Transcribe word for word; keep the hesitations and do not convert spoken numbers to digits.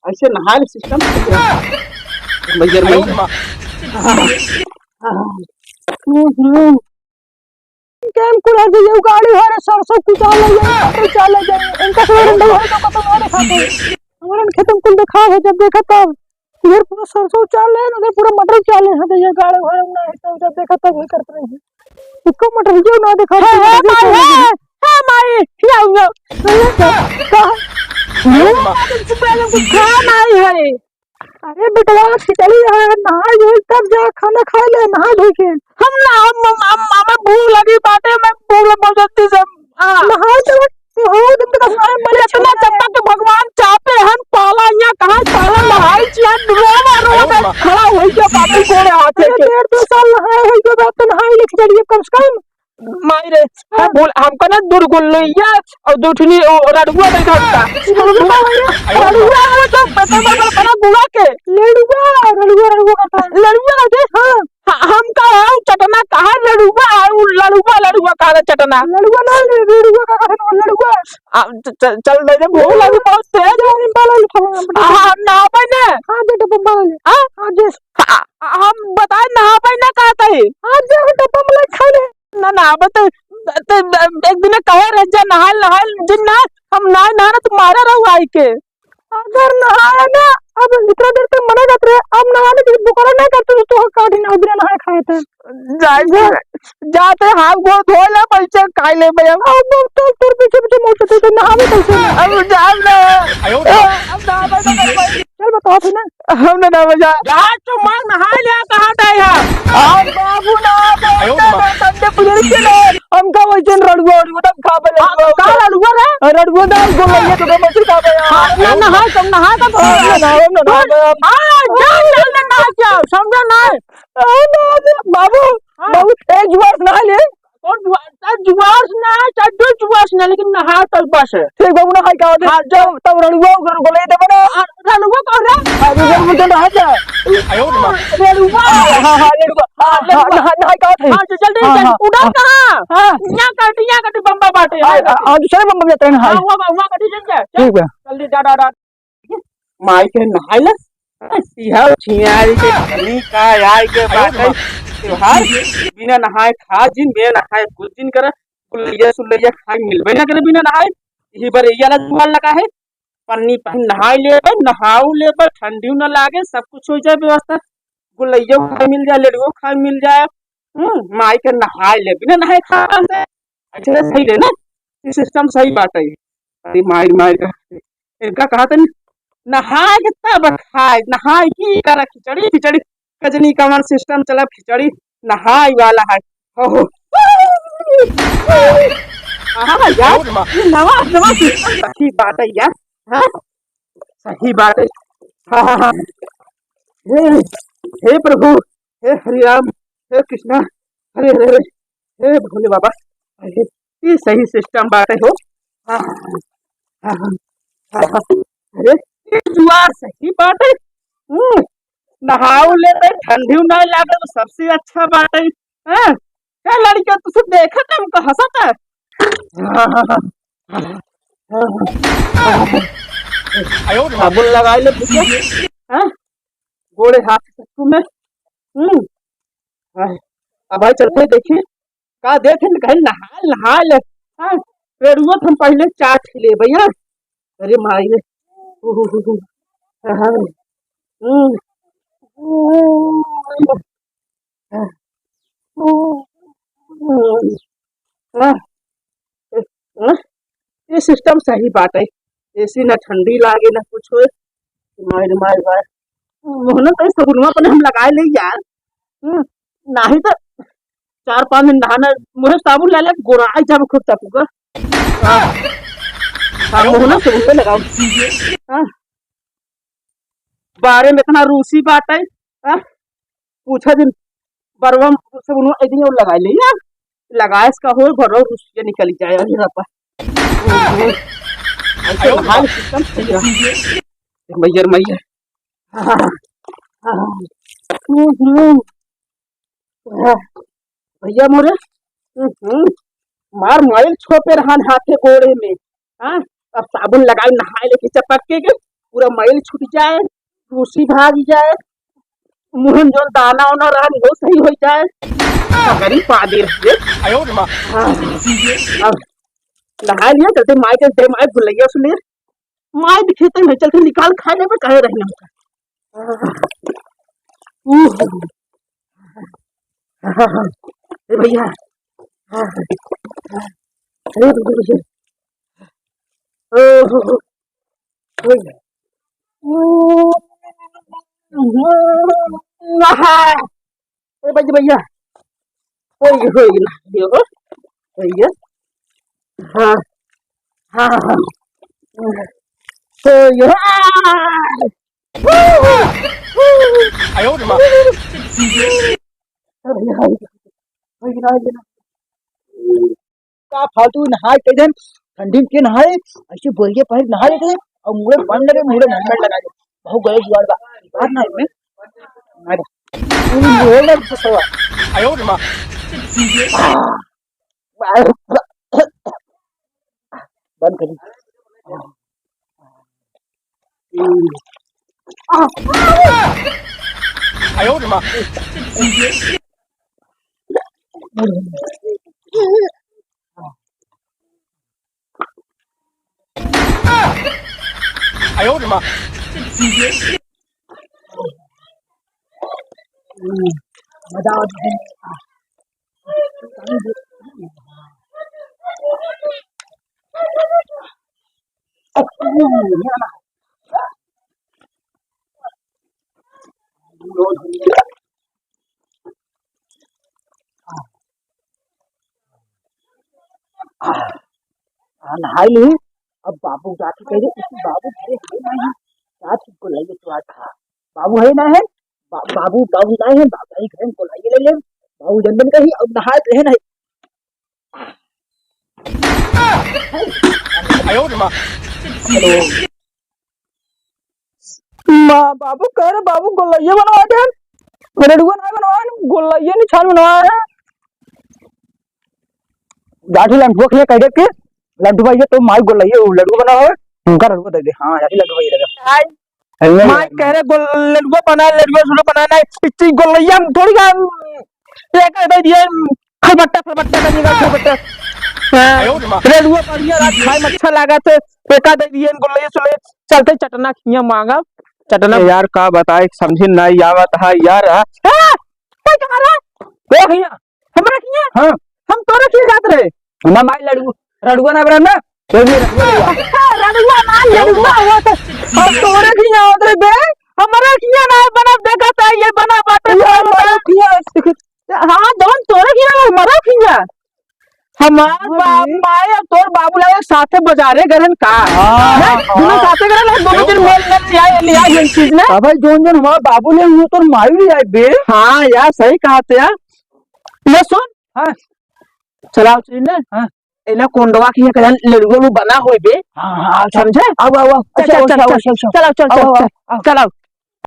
ऐसे नहाए सिस्टम भैया, भैया। हम्म, हम्म। कैम कुल है, जइयो गाड़ी हरे सरसों कुचाल ले जाए, मटर चाल ले जाए, इनका से रंडा है तो कतौ ना दिखाते। हमारे खेतम कुल दिखा है, जब देखा तब इधर पूरा सरसों चाल ले, उधर पूरा मटर चाल ले, जइयो गाड़ी हरे ना है, तो जब देखा तब ये करते रहे। इसको मटर क्यों ना दिखा? हाँ, हाँ, माई, हाँ, हाँ, माई, क्या हुआ? कहा? हाँ, माई है। अरे बेटवा, खिचड़ी है, नहाए धोए तब जा, खाना खाए ले, नहा धोए के। हम ना, हम, हम, हम, हमें भूख लगी बाटे, मैं भूख लग बहुत जल्दी से, हाँ। नहाए तो, हो, तुम तो नहाए, मरे इतना छोड़ दे। चक्का तो भगवान चाहते हैं, पाला यहाँ कहाँ पाला, नहाए चिया, रोवा, रोवा, अरे खड़ा हो गया, बाटे गोड़े हाथे अरे के। डेढ़ दो साल नहाए हो, जो बात तो नहाए ले खिचड़ी, कम से कम। माई रे, हम हाँ। बोल, हमका ना दुर्गुलैया और दूठनी, ओ, रड़ुआ नहीं खाता। रड़ुआ, रड़ुआ, वो तो पता बा, बड़ा गुआ के। लड़ुआ, रड़ुआ, रड़ुआ का था। लड़ुआ का के? हाँ। हाँ, हमका है चटना कहा लड़ुआ, और लड़ुआ, लड़ुआ कहा चटना। लड़ुआ ना, लड़ुआ का कहा ना, लड़ुआ। आ, च-, च-, चल दे दे, भूख लगी बहुत तेज। हाँ, हाँ, नहाबे ना। हाँ, दे दे, बम्बा ले। हाँ? हाँ, दे। हाँ, हम बताए नहाबे ना कहता है। हाँ, दे, डब्बा में खा ले। ना, ना, अब तो, तो, तो एक दिन कहे रह जा, नहाए, नहाए, जिन ना, हम नहाए, नहाए ना, तो मारे रहू आई के। अगर नहाए ना, अब इतना देर तक मना करत रहे, अब नहाने की बुकरा नहीं करते, तो तोह काटी ना, बिना नहाए खाए थे। जाए जा। के, जाते हाथ गोड़ धो ले, पैसे खाए ले, भैया। अब तो तोर पीछे पीछे मुड़ के तो नहावे कैसे ना? अब जाए ना। आयो। अब नहावे तो नहीं। चल बताओ थे ना। हम ना, ना बजा। जा तो मार नहाए लिया, कहाँ था यार? आज बाबू ना, आयो ना। संडे पुलिस के ना, हमका वैसे रड़ुआ, रड़ुआ तब खा पे हाँ, लड़ुआ। का रड़ुआ रे? रड़ुआ ना, हमको लगे तो मछली खा पे यार। हाँ, ना, नहाए तो, नहाए तो, हाँ, ना, ना, ना, ना, ना। हाँ, जा, जा, ना, ना, क्या, समझा ना? हाँ, ना, ना, बाबू, हाँ। बाबू, एक जुआर नहा ले। कौन जुआर? चाहे जुआर से ना है, चाहे जो जुआर से ना, लेकिन नहा तो बस है। ठीक बाबू, नहाई का होते? हाँ, जाओ। तब रड़ुआ उगर को ले देबे ना। आ, रड़ुआ कौन है? हाँ, उगर को तो नहा जा। आयो रे माँ। रड़ुआ। हाँ, हाँ, हाँ, रड़ुआ। हाँ, हाँ, रड़ुआ। नहा, नहाई का होते? हाँ, तो जल्दी, हाँ, जल्दी। हाँ, उड़ा हाँ। कहाँ? हाँ। यहाँ काटी, यहाँ काटी बम्बा बाटे, हाँ, यहाँ काटी। हाँ, दूसरे बम्बा में जाते हैं, हाँ। हाँ, वहाँ, वहाँ काटी, जल्दी जा। ठीक बा। जल्दी, डा, डा, डा। माई के नहाइला, इहा छियारी के कनी का आए के बाटे त्योहार, बिना नहाए खा जिन, बिना नहाए कुछ जिन करे, गुलैया सुलैया खाए मिलबे ना करे बिना नहाए। यही बार यही वाला जुगाड़ लगा है, पन्नी पहन नहाए लेबे, नहाऊ लेबे, ठंडियो न लागे, सब कुछ हो जाए व्यवस्था, गुलैयो खाए मिल जाए, लडुओ खाए मिल जाए। हम्म, माई के नहाए ले, बिना नहाए खा से। अच्छा, सही रहे ना, ये सिस्टम सही बात है। अरे माई, माई का, इनका कहा था, नहाए के तब खाए, नहाए की करा खिचड़ी, खिचड़ी, कजनी कमन सिस्टम चला, खिचड़ी नहाए वाला है। ओहो। हाँ यार, ये नवा, नवा सिस्टम सही बात है यार। हाँ, सही बात है। हाँ, हाँ, हाँ। हे, हे प्रभु, हे हरि राम, हे कृष्णा, हरे हरे हरे, हे भोले बाबा, अरे, ये सही सिस्टम बात है हो। हाँ, हाँ, हाँ, हाँ, हाँ। अरे, ये जुआर सही बात है। हम्म, नहाऊ लेबे, ठंडी नहीं लागे तो सबसे अच्छा बात है। हाँ, क्या लड़कियों तुझे देखा था हमको हंसा था। हाँ, हाँ, हाँ, हाँ, हाँ, हाँ। साबुन लगाए ले भैया। हाँ, गोड़े हाथ चक्कू में। हम्म। हाँ, अब भाई चलते देखी का देख न कहीं नहा, नहा ले। हाँ, पेड़ुआ तो हम पहले चाट ले भैया। अरे माई रे। हाँ। हम्म। हाँ। हाँ। हाँ। ये सिस्टम सही बात है। एसी ना ठंडी लागे ना कुछ होए। मार, मार, मार। मोहना तो साबुनवा अपने हम लगाए ले यार। हम्म, नाही तो चार पाँच दिन नहाना, मुँहे साबुन ला ले, गोरा आई जाबे खूब चपुका। हाँ। हाँ, मोहना साबुन पे लगाओ। हाँ। बारे में इतना रूसी बात है। हाँ। पूछा दिन बरवा साबुन एक दिन और लगाए ले यार। लगाए इसका हो, घरो रूसिया निकल जाए। अरे रब्बा। ऐसे नहाए सिस्टम सही रहा। मैयर, मैयर। हाँ, हाँ, हाँ। हम्म, हम्म। हाँ, भैया मोरे, हम्म, हम्म। मार माइल छोपे रहन हाथे गोड़े में। हाँ, अब साबुन लगाई नहाए लेके चपक के, के तो मैल छूट जाए, रूसी भाग जाए, मुँह में जौन दाना ओना रहन, वो सही हो जाए। पगड़ी पा दे रहे। आयो रे माँ। हाँ। अब नहा लिया, चलते माई के दे, माई गुलैया सुने। माई भी खेते में चलते निकाल खा लेबे, कहे रही हमका। ए भैया, अरे भैया, भैया। ओहो, भैया। ए भैया, भैया। होई गे, होई गे, ना, ये हो, होई गे। हाँ, हाँ, हाँ। तो ये, हाँ। आयो रे माँ। अरे, हाँ, होई गे, ना, होई गे, ना। का फालतू नहाए के दिन, ठंडी में के नहाए, ऐसे बोरिया पहिर नहा लेते हैं, और मुड़े बंद लगे, मुड़े हेलमेट लगा दे। बहुत गलत जुगाड़ बा। बाहर ना में। ना बा। पूरी मुड़े लग से सवा। आयो रे माँ। बंद करी। आयो रे माँ। आयो रे माँ। मजा आवत है। आ, नहाई ली। अब बाबू जाके कह दे, "बाबू घरे है नहीं, रात को बुलाइए तो आज।" हाँ, बाबू है ना है, बा-, बाबू, बाबू ना है, बाबू नहीं घर को लाइए ले ले, बाबू जन्मन का ही, अब नहाए रहे नहीं। आयो रे माँ। हेलो। माँ, बाबू कह रहे, बाबू गोलैया बनवा दे, लडुआ ना बनवा, गोलैया नहीं छान बनवा है। जाठी लंठुआ के लिए कह दे कि लंठुआ ये तो माई गोलैया, वो लडुआ बना हो, उनका लडुआ दे दे। हाँ, जाठी लंठुआ ये दे दे। हाय। हेलो। माई कह रहे गोल-, लडुआ बना, लडुआ सुनो बना, नहीं, इतनी गोलैया हम थोड़ी का, ये कह दे दिए, खलबट्टा, खलबट्टा का नहीं, खलबट्टा। हाँ, आयो रे माँ। लडुआ बढ़िया रहा, खाए में अच्छा लगा थे, एका दे दिए, गोलैया सुनो, चलते चटना खिया मांगा, चटना। ए यार, का बताए, समझे नहीं आवत है यार। हाँ? कोई कह रहा? ओ भैया, हमरा किया? हाँ। हम तोरे किया जात रहे? ना माई लड़ुआ, रड़ुआ ना बना ना। कोई नहीं, रड़ुआ, रड़ुआ। रड़ुआ ना, लड़ुआ, वो तो, हम तोरे किया होत रहे बे? हमरा किया ना बना, देखा था, ये बना बाटे, ये बना। हमारा किया, हाँ, जवन तोरे किया, हमारा किया। हमार हाँ बाप, बे। माई और तोर बाबू लगे साथे बाजारे गरन का? हाँ, हैं? हाँ, दोनों हाँ। साथे गरन, हम दोनों दिन मेल, मेल लिया, लिया ये चीज ना। हाँ भाई, जोन जोन हमार बाबू ले, वो तोर माई ले आए बे। हाँ यार, सही कहा थे यार। ले सुन। हाँ। चलाओ चीज ना। हाँ। एना कोंडवा की एक जन लड़ुआ वो बना होई बे। हाँ, हाँ, अच्छा। समझे? आओ, आओ, आओ। चल, अच्छा, चल, अच्छा, चल, अच्छा, चल। अच्छा। चलाओ, चल, आओ, चल, आओ, चल। आओ। चलाओ।